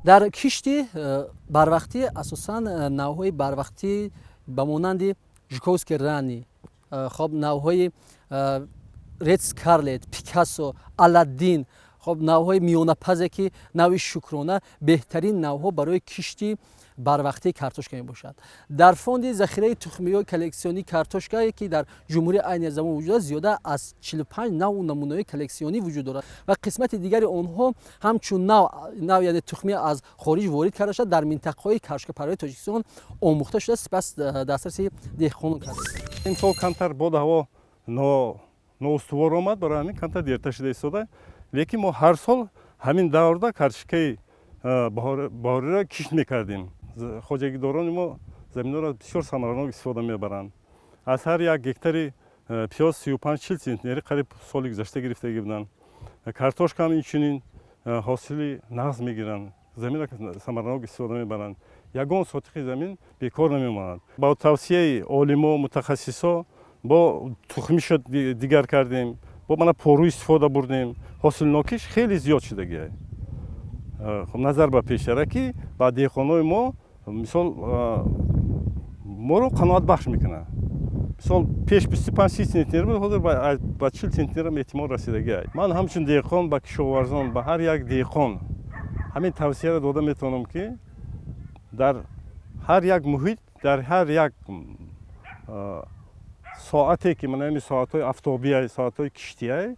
Дар кишти барвақтӣ асосан навъҳои барвақтӣ ба монанди Жуковский ранний, хоб, навъҳои Ред Скарлет, Пикассо, Аладдин, хоб, навъҳои миёнапазе, ки навъи Шукрона, беҳтарин навъҳо барои кишти барвақтии картошка мебошад. Дар фонди захираи тухмиҳои коллексионии картошкае, ки дар ҷумҳурӣ айни замон вуҷуд аст, зиёда аз 45 навъу намунаҳои коллексионӣ вуҷуд дорад ва қисмати дигари онҳо ҳамчун нав, яъне тухмӣ аз хориҷ ворид карда шуда, дар минтақаҳои картошкапарварии Тоҷикистон омӯхта шуда, сипас дастраси деҳқонон карда. Имсол камтар боду ҳаво ноустувор омад, барои ҳамин камтар дертар шуда истода, лекин мо ҳар сол ҳамин даврда картошкаи баҳориро кишт мекардем. Хоҷагидорони мо заминҳоро бисёр самаранок истифода мебаранд. Аз ҳар як гектари пиёз 35-40 центнери қариб соли гузашта гирифтагӣ буданд. Картошкаам инчунин ҳосили нағз мегиранд, заминро самаранок истифода мебаранд, ягон сотихи замин бекор намемонад. Бо тавсияи олимо, мутахассисо бо тухмишо дигар кардем, бо мана пору истифода бурдем, ҳосилнокиш хеле зиёд шудагиай назар ба пештара, ки ба деҳқонои мо мисол моро қаноатбахш мекунад. Мисол, пеш 25-30 центнер буд, ҳозир ба 40 центнерам эҳтимол расидагиай. Ман ҳамчун деҳқон ба кишоварзон, ба ҳар як деҳқон ҳамин тавсияро дода метавонам, ки дар ҳар як муҳит, дар ҳар як соате, ки мана ҳамин соатҳои афтобиай, соатҳои киштиай,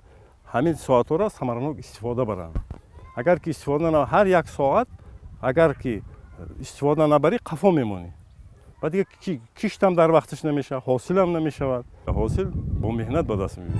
ҳамин соатҳоро самаранок истифода баранд. Агар ки истифода, ҳар як соат агар ки истифода набарӣ, қафо мемонӣ ва дига киштам дар вақташ намешавад, ҳосилам намешавад. Ҳосил бо меҳнат ба даст меояд.